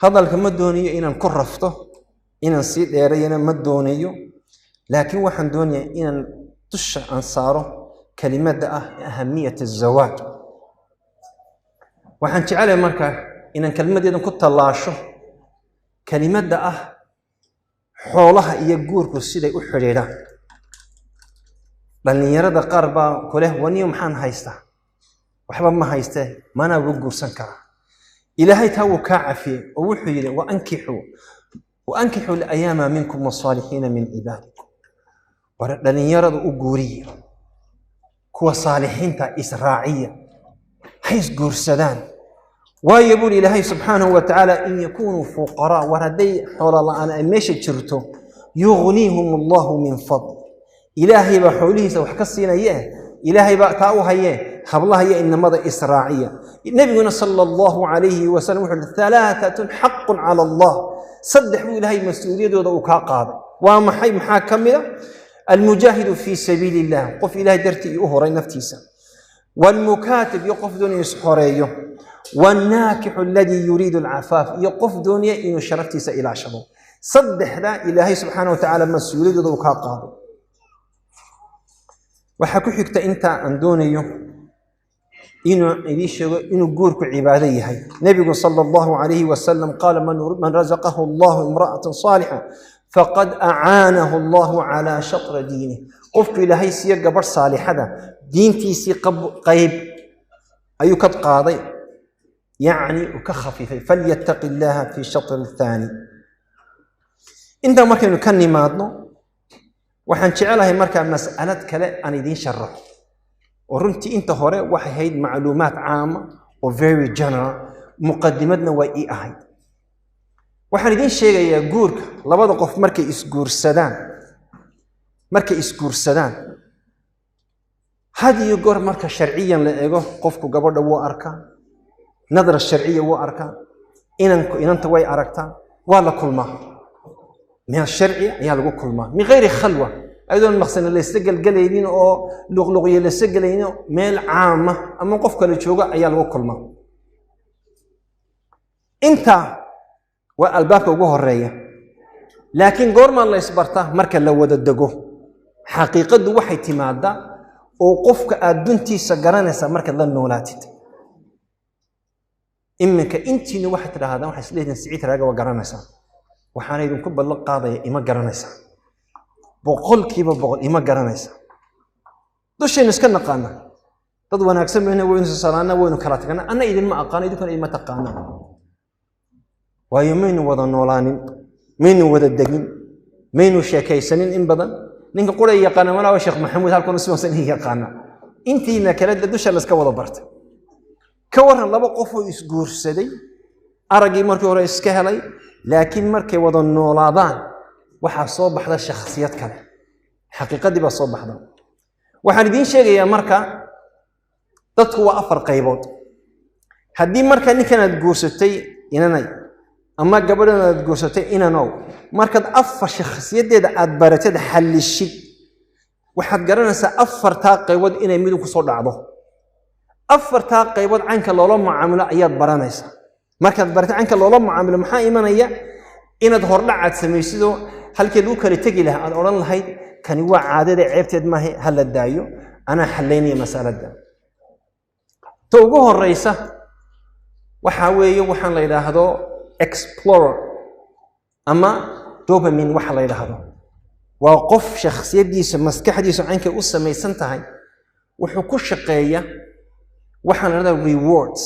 Hadalka ma doonayo inaan ku rafto, inaan sii dheerayana ma doonayo, laakiin waxaan doonayaa inaan dusha aan saaro kelimadda ah ahamiyat azawaaj. Waxaan jecelahay marka inaan kelmaddeedan ku tallaasho kelimadda ah xoolaha iyo guurku siday u xidhiidhaan. Dhallinyarada qaar baa kuleh: "Waniyo, maxaan haystaa? Waxba ma haystee, manaa uga guursan karaa?" Ilaahay taa wuu kaa cafiyey oo wuxuu yidhi: "Waankixuu waankixuu alayaama minkum wasaalixiina min cibaadikum." War dhallinyarada u guuriya kuwa saalixiinta, israaciya, ha isguursadaan. Waayo, buuri Ilaahay subxaanahu wa tacaala, "In yakunuu fuqaraa", war hadday xoolo la-aan ay meesha jirto, "yugniihum Allahu min fadl". Ilaahay baa xoolihiisa wax ka siinaye, Ilaahay baa taa u hayee. Hablaha iyo inamada israaciya. Nebiguna sala Allahu calayhi wasalam wuxuu uhi: "Halaatatun xaqun cala Allah", saddex buu Ilaahay mas-uuliyadooda uu kaa qaaday. Waa maxay? Maxaa ka mida? Almujaahidu fii sabiili illah, qof Ilahay dartii u horay naftiisa, waalmukaatib, iyo qof doonaya isxoreeyo, waannaakixu aladii yuriidu alcafaaf, iyo qof doonaya inuu sharaftiisa ilaashado. Saddexdaa Ilaahay subxaana wa tacaala mas-uuliyadooda uu kaa qaaday. Waxaa ku xigta inta aan doonayo inuu idiin sheego inuu guurku cibaado yahay. Nebigu sala Allahu calayhi wasalam qaala: "Man razaqahu Allahu imra'atan saalixa faqad acaanahu Allahu calaa shatra diinih." Qofku Ilaahay siiyo gabadh saalixada, diintiisii qayb ayuu ka qaaday, yacni uu ka khafiifay. "Falyattaqi illaha fi shatri athaani". Intaa markaynu ka nimaadno, waxaan jecelahay markaa mas'alad kale aan idiin sharaxo, oo runtii inta hore waxay ahayd macluumaad caama oo very general, muqadimadna way ii ahayd. Waxaan idiin sheegayaa guurka labada qof markay isguursadaan, had iyo goor marka sharciyan la eego, qofku gabadha wuu arkaa, nadra sharciya wuu arkaa, inanku inanta way aragtaa, waa la kulmaa, meel sharci ayaa lagu kulmaa, min gayri khalwa, ayadoon maqsana laysla gelgelaynin oo luqluqyo laysla gelaynin, meel caama ama qof kale jooga ayaa lagu kulmaa. Intaa waa albaabka ugu horeeya. Laakiin goormaa la ysbartaa? Marka la wada dego. Xaqiiqaddu waxay timaadaa oo qofka aad duntiisa garanaysaa markaad la noolaatid. Iminka intiina waxay tidhaahdaan, waxay isleeyihiin Siciid Raaga waa garanaysaa. Waxaana idinku ballan qaadaya ima garanaysaa, 100% ima garanaysaa. Dushaynu iska naqaana, dad wanaagsan bayna, waynu salaana, waynu kala tagnaa. Anna idinma aqaano, idinkuna idinma taqaana. Waayo, maynu wada noolaanin, maynu wada degin, maynu sheekaysanin in badan. Ninka qura yaqaana malaa waa Sheekh Maxamuud, halkuna si wanaagsan yaqaana. Intiina kale de dusha laska wada bartay. Ka waran laba qof oo isguursaday, araggii markii hore iska helay, laakiin markay wada noolaadaan waxaa soo baxda shakhsiyad kale, xaqiiqadii baa soo baxda? Waxaan idiin sheegayaa marka dadku waa afar qaybood. Haddii marka ninkan aad guursatay, inanay, ama gabadhan aad guursatay, inanow, markaad afar shakhsiyaddeeda aad baratid, xallishid, waxaad garanaysaa afartaa qaybood inay midu kusoo dhacdo. Afartaa qaybood caynka loola mucaamilo ayaad baranaysaa. Markaad baratid caynka loola mucaamilo, maxaa imanaya? Inaad hordhac aad samaysidoo halkii lagu kala tegi lahaa aad odhan lahayd: "Kani waa caadada, ceebteed maaha, ha la daayo, anaa xallaynaya masaladda." Ta ugu horeysa waxaa weeye waxaan la yidhaahdo explorer ama dopamine. Waxa la yidhaahdo waa qof shakhsiyaddiisa, maskaxdiisu caynkay u samaysan tahay, wuxuu ku shaqeeya waxaan la dhahdaa rewards,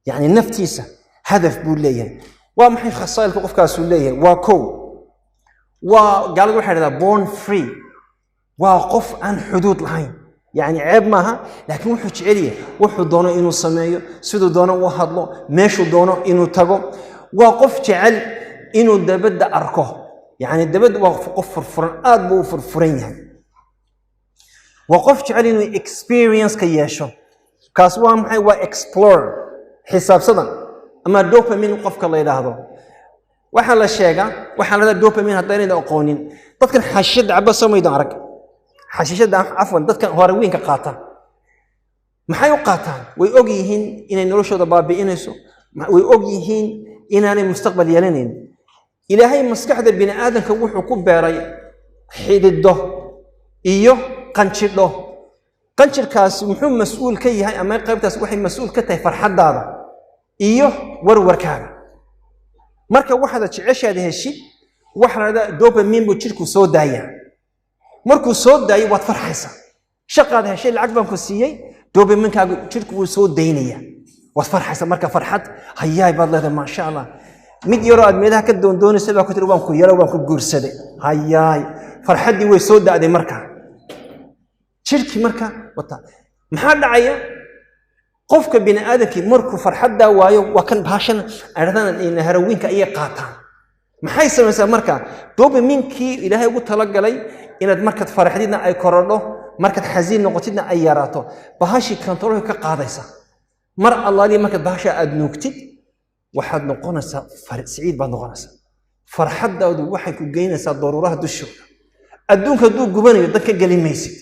yacni naftiisa hadaf buu leeyahay. Waa maxay khasaa'ilka qofkaasuu leeyahay? Waa kow, waa gaalada waxay dhahdaa born free. Waa qof aan xuduud lahayn, yacni ceeb maaha, laakiin wuxuu jecel yahay wuxuu doono inuu sameeyo, siduu doono u hadlo, meeshuu doono inuu tago. Waa qof jecel inuu dabadda arko, yacni dabadda, waa qof furfuran, aad buu u furfuran yahay. Waa qof jecel inuu experience ka yeesho. Kaas waa maxay? Waa explorer xisaabsadan ama dopamine qofka la yidhaahdo. Waxaa la sheegaa, waxaa la dhahdaa dopamine, haddaynayda aqoonin, dadkan xashiishadda caba soo maydan arag, xashiishadda, cafwan, dadkan heroin ka qaata, maxay u qaataan? Way og yihiin inay noloshooda baabi'inayso, way og yihiin Inaanay mustaqbal yeelanayn. Ilaahay maskaxda bini aadamka wuxuu ku beeray xidido iyo qanjidho. Qanjirkaasi muxuu mas-uul ka yahay, ama qaybtaas waxay mas-uul ka tahay farxaddaada iyo warwarkaaga. Marka waxaad jeceshaada heshid, waxa la dhahdaa dopamine buu jidhku soo daayaa. Markuu soo daayo, waad farxaysaa. Shaqaad heshay, lacag baan ku siiyey, dopamine-kaagu jidhku wuu soo daynaya, waad farxaysaa. Marka farxad hayaay baad leedahay, maasha Allah. Mid yaroo aad meelaha ka doondoonaysa baa ku tiri, "Waan ku yaro, waan ku guursaday." Hayaay, farxaddii way soo da'day. Marka jidhkii marka wata, maxaa dhacaya? Qofka bini aadamkii markuu farxaddaa waayo, waa kan baashan ay dhahdaan heroin-ka ayay qaataan. Maxay samaysaa marka? Dopamine-kii Ilaahay ugu talagalay inaad markaad faraxdidna ay korodho, markaad xasiin noqotidna ay yaraato, bahashii control-ka ka qaadaysa. Mar allaaliya markaad bahasha aad nuugtid, waxaad noqonaysaa siciid baad noqonaysaa. Farxaddaadu waxay ku geynaysaa daruuraha dushooda. Adduunka hadduu gubanayo, dad ka geli maysid.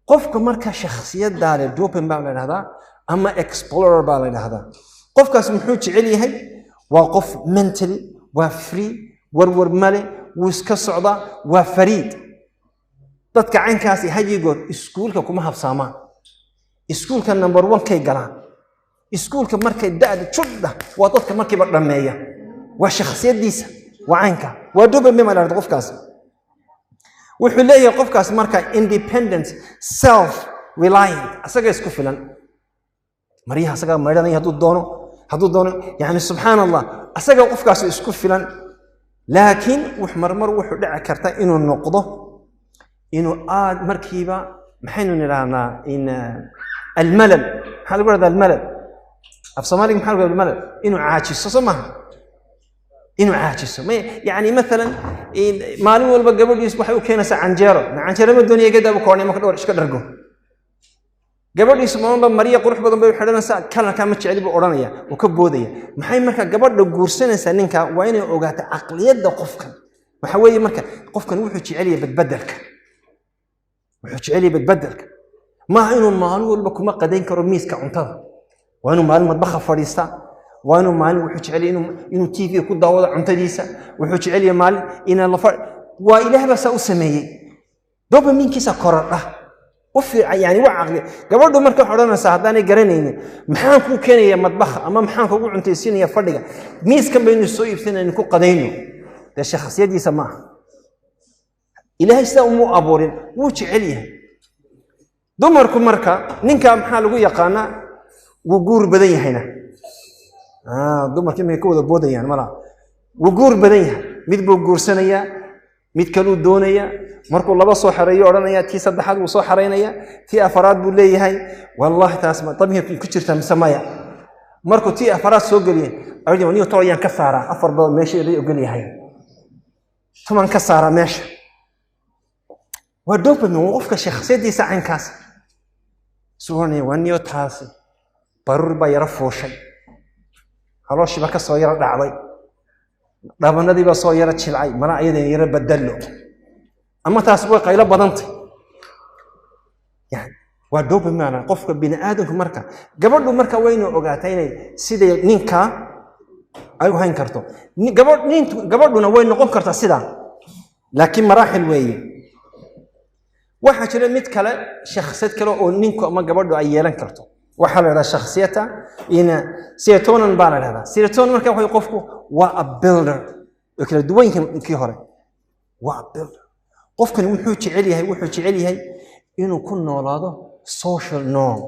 Qofka marka shakhsiyaddaa leh dopamine baa la dhahdaa ama explorer baa la dhahdaa. Qofkaas muxuu jecel yahay? Waa qof mentally waa free, warwar male, wuu iska socdaa, waa fariid. Dadka caynkaasi hayigood iskuulka kuma habsaamaan, iskuulka number one kay galaan. Iskuulka markay da'da judha, waa dadka markiiba dhammeeya. Waa shakhsiyaddiisa, waa caynka, waa dopamine baa la dhahdaa. Qofkaas wuxuu leeyahay, qofkaas marka, independent, self reliant, asaga isku filan. Maryaha asagaa maydhanaya hadduu doono. Yani subxaan Allah, asaga qofkaas isku filan. Laakiin wux marmar wuxuu dhici karta inuu noqdo inuu aad markiiba, maxaynu nidhaahnaa, in almalal, maxaa lagu dhahdaa almalal af Soomaaliga? Maxaa lagu dhahdaa almalal? Inuu caajiso, soo maaha? Inuu caajiso. Yani maalan maalin walba gabadhiis waxay u keenaysaa canjeero. "Canjeero ma doonaya, gadaa," buu ka odhanaya marka dhowr iska dhargo. Gabadhiisu maalinba marya qurux badan bay u xidhanaysaa. "Color-kaa ma jecli," buu odhanaya, wuu ka boodaya. Maxay marka gabadha guursanaysaa ninka waa inay ogaato caqliyadda qofkan. Waxa weeye marka qofkan wuxuu jecel yahay badbedelka, wuxuu jecel yahay badbedelka. Maaha inuu maalin walba kuma qadayn karo miiska cuntada. Waa inuu maalin madbaha fadhiistaa, waa inuu maalin, wuxuu jecel yahay inuu TV ku daawado cuntadiisa, wuxuu jecel yahay maalin inaan la waa Ilaah baa saa u sameeyey. Dopamine-kiisa korodha u fiican, yani waa caqli. Gabadhu marka waxay odhanaysaa, haddaanay garanaynin, "Maxaan kuu keenaya madbaha ama maxaan kugu cuntaysiinaya fadhiga? Miiskan baynu soo iibsanaynu ku qadayno." Dee shakhsiyadiisa ma aha, Ilaahay sidaa umuu abuurin, wuu jecel yahay. Dumarku marka ninka maxaa lagu yaqaanaa? Wuu guur badan yahayna. Dumarka imika ka wada boodayaan malaha. Wuu guur badan yahay. Mid buu guursanayaa, mid kaluu doonayaa. Markuu laba soo xareeyo, odhanaya tii saddexaad wuu soo xaraynaya, tii afaraad buu leeyahay, "Wallahi taas ma dabinka ku jirta mise maya?" Markuu tii afaraad soo geliya, niyo tol ayaan ka saaraa, afar ba meesha la ogol yahay, tuman ka saaraa meesha. Waa dopamine, waa qofka shakhsiyadiisa caynkaas. Suu oranaya, "Waa niyo taasi baruur baa yaro fuushay, calooshii baa ka soo yaro dhacday, dhabanadii baa soo yaro jilcay, mana ayadana yaro badallo, ama taas way qaylo badantay." Yani waa dopamine qofka bini aadamku. Marka gabadhu marka waynu ogaataa inay siday ninka ay u hayn karto. Gabadhuna way noqon kartaa sidaa, laakiin maraaxil weeye. Waxaa jira mid kale, shakhsiyad kale oo ninku ama gabadhu ay yeelan karto. Waxaa la dhahdaa shakhsiyata ina serotonin baa la dhahdaa. Serotonin marka waxa qofku waa a builder, way kala duwan yihiin kii hore. Waa a builder. Qofkani wuxuu jecel yahay inuu ku noolaado social norm.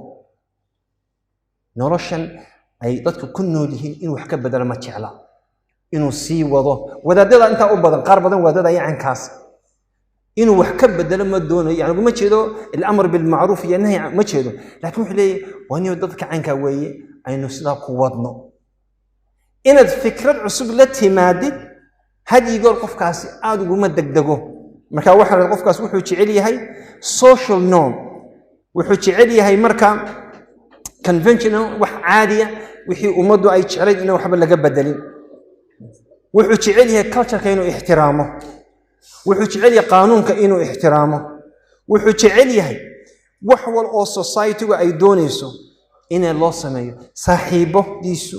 Noloshan ay dadku ku nool yihiin inuu wax ka bedelo ma jecla, inuu sii wado. Wadaadada intaa u badan, qaar badan wadaadada ayaa inuu wax ka bedelo ma doonayo. Yani uma jeedo الأمر بالمعروف iyo نهي ma jeedo, laakiin wuxuu leeyahy, waa niyo dadka caynkaa weeye, aynu sidaa ku wadno. Inaad fikrad cusub la timaadid hadyigool qofkaasi aada uguma degdego. Marka waxa la qofkaas wuxuu jecel yahay social norm, wuxuu jecel yahay marka conventional, wax caadiya, wixii ummaddu ay jeclayd inaan waxba laga bedelin. Wuxuu jecel yahay culture-ka inuu ixtiraamo, wuxuu jecel yahay qaanuunka inuu ixtiraamo, wuxuu jecel yahay wax wal oo society-gu ay doonayso inay loo sameeyo, saaxiibodiisu.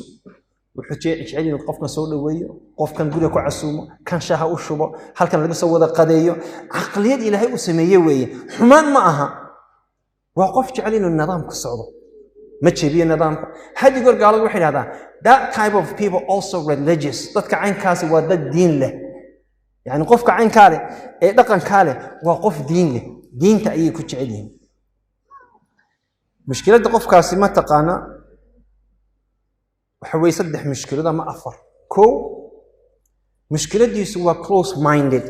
Wuxuu jecel inuu qofkan soo dhoweeyo, qofkan guriga ku casuumo, kan shaha u shubo, halkan laga soo wada qadeeyo. Caqliyad Ilaahay u sameeye weeye, xumaan ma aha. Waa qof jecel inuu nidaamku socdo, ma jebiyo nidaamka. Had goor gaaladu waxay idhahdaa, "That type of people also religious." Dadka caynkaasi waa dad diin leh. Yani qofka caynkaa leh ee dhaqankaa leh waa qof diin leh, diinta ayay ku jecel yihiin. Mushkiladda qofkaasi, ma taqaana, waxa weye saddex mushkilad ama afar. Kow, mushkiladiisu waa close minded,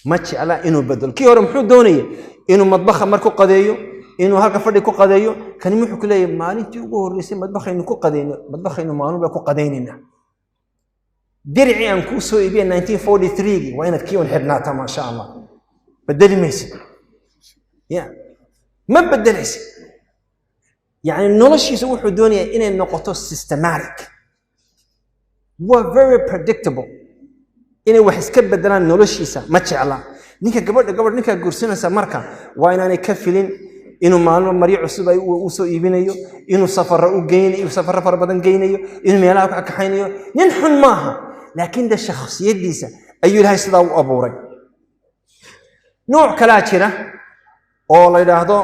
ma jecla inuu bedelo. Kii hore muxuu doonayay? Inuu madbaha mar ku qadeeyo, inuu halka fadhi ku qadeeyo. Kani wuxuu ku leeyahay, maalintii ugu horreysay madbakhaynu ku qadeyno, madbakhaynu maalin baa ku qadaynaynaa. Diricii aan kuu soo iibiya 1943 waa inaad kii un xidhnaataa, maasha Allah, bedeli maysid ya, ma bedelaysid. Yani noloshiisa wuxuu doonayaa inay noqoto systematic, waa very predictable. Inay wax iska bedelaan noloshiisa ma jecla. Ninka gabadha ninkaa guursanaysa marka waa inaanay ka filin inuu maalmo maryo cusub ay u soo iibinayo, inuu safaro u geynayo, safaro fara badan geynayo, inuu meelaha ku kaxaynayo. Nin xun maaha, laakiin de shakhsiyadiisa ayuu Ilaahay sidaa u abuuray. Nooc kalaa jira oo la yidhaahdo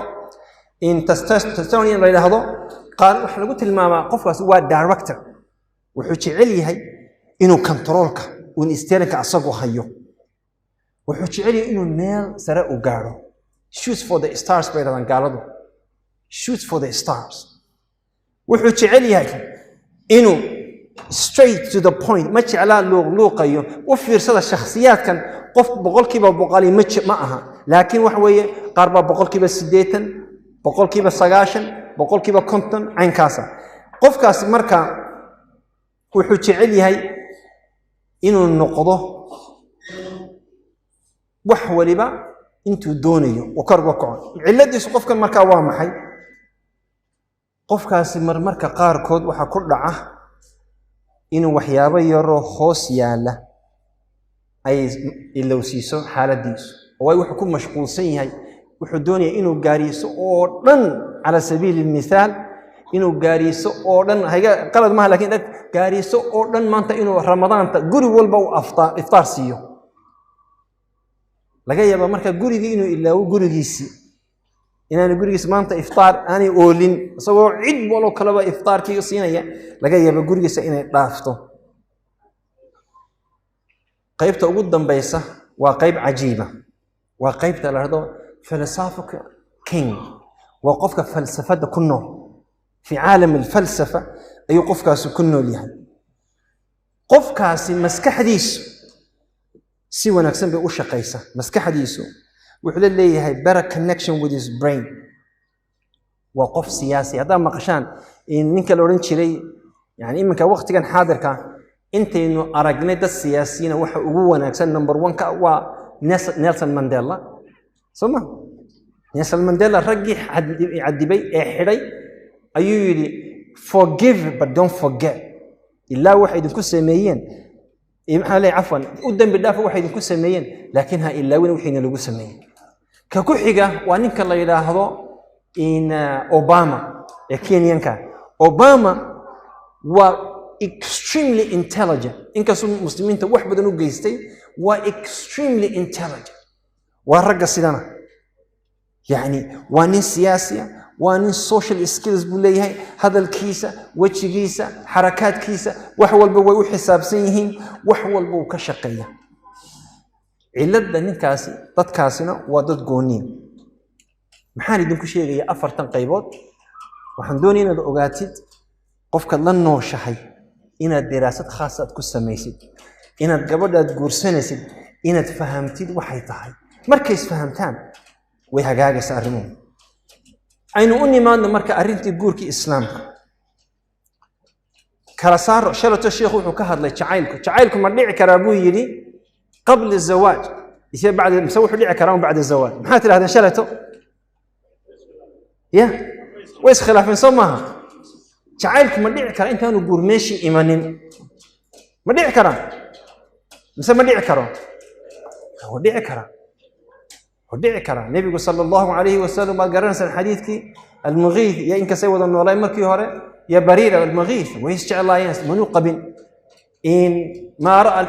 in testosterone la yidhaahdo. Qaar waxaa lagu tilmaamaa qofkaasi waa director. Wuxuu jecel yahay inuu controlka uun steeringka asagu hayo. Wuxuu jecel yahay inuu meel sare u gaadho. "Shoot for the stars" bay dhahdaan gaaladu, "Shoot for the stars." Wuxuu jecel yahay inuu straight to the point, ma jeclaa luuqluuqayo. U fiirsada shakhsiyaadkan, qof 100% ma aha, laakiin waxa weeye qaar baa 80%, 90%, 50% caynkaasa. Qofkaasi marka wuxuu jecel yahay inuu noqdo wax waliba intuu doonayo uu kor uga kaco. Cilladiisu qofkan markaa waa maxay? Qofkaasi marmarka qaarkood waxaa ku dhaca inuu waxyaabo yaroo hoos yaalla ay ilowsiiso xaaladiisu, waayo wuxuu ku mashquulsan yahay, wuxuu doonaya inuu gaariiso oo dhan, cala sabiili lmithaal, inuu gaariiso oo dhan hayga qalad maaha, lakin gaariiso oo dhan maanta inuu Ramadaanta guri walba u iftaar siiyo. Laga yaabaa marka gurigii inuu ilaawo, gurigiisii inaanu gurigiis maanta iftaar aanay oolin, isagoo cid waloo kaleba iftaarkii siinaya, laga yaaba gurigiisa inay dhaafto. Qaybta ugu dambaysa waa qayb cajiiba, waa qaybta la dhahdo philosophical king. Waa qofka falsafadda ku nool, fi caalam alfalsafa ayuu qofkaasi ku nool yahay. Qofkaasi maskaxdiisu si wanaagsan bay u shaqaysaa. Maskaxdiisu wuxuu la leeyahay better connection with his brain. Waa qof siyaasi. Haddaad maqashaan ninka la odhan jiray, yani iminka waqtigan xaadirka intaynu aragnay dad siyaasiyiina, waxa ugu wanaagsan, number one ka waa Nelson Mandela, soo ma? Nelson Mandela raggii cadibay ee xidhay ayuu yidhi, "Forgive but don't forget." Ilaa waxay idinku sameeyeen, maxaa leeyahay, cafwan, u dembi dhaafa waxay idinku sameeyeen, laakiin ha ilaawina wixiina lagu sameeyey. Ka ku xiga waa ninka la yidhaahdo in Obama ee Kenyanka. Obama waa extremely intelligent, inkastuu muslimiinta wax badan u geystay, waa extremely intelligent. Waa ragga sidana, yani waa nin siyaasiya, waa nin social skills buu leeyahay. Hadalkiisa, wejigiisa, xarakaadkiisa, wax walba way u xisaabsan yihiin, wax walba uu ka shaqeeya. Cilladda ninkaasi, dadkaasina waa dad gooniya. Maxaan idinku sheegaya afartan qaybood? Waxaan doonaya inaad ogaatid qofkaad la nooshahay, inaad diraasad khaasa aad ku samaysid, inaad gabadhaad guursanaysid inaad fahamtid waxay tahay. Markay isfahamtaan way hagaagaysa arrimuhu. Aynu u nimaadno marka arrintii guurkii Islaamka. Kala saaro. Shalato sheikhu wuxuu ka hadlay jacaylku. Jacaylku ma dhici karaa buu yidhi qabla zawaaj ise bacda, mise wuxuu dhici karaa un bacda zawaaj? Maxaa tidhahdeen shalato? Ya, way iskhilaafeen, soo maaha? Jacaylku ma dhici karaa intaanu guur meeshii imanin? Ma dhici karaa mise ma dhici karo? Wuu dhici karaa, wuu dhici karaa. Nebigu sala Allahu calayhi wasalam, waad garanaysaan xadiidkii Almugiith iyo inkastay wada noolayn markii hore. Iyo Bariira Almagiis way isjeclaayeen, manuu qabin. In maa ra'a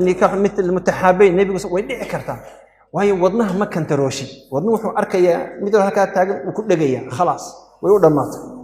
nikaaxu mithl mutaxaabayn, nebigu way dhici kartaa, waayo wadnaha ma kantarooshi. Wadnuhu wuxuu arkayaa mid halkaa taagan, uu ku dhegaya, khalaas, way u dhammaatay.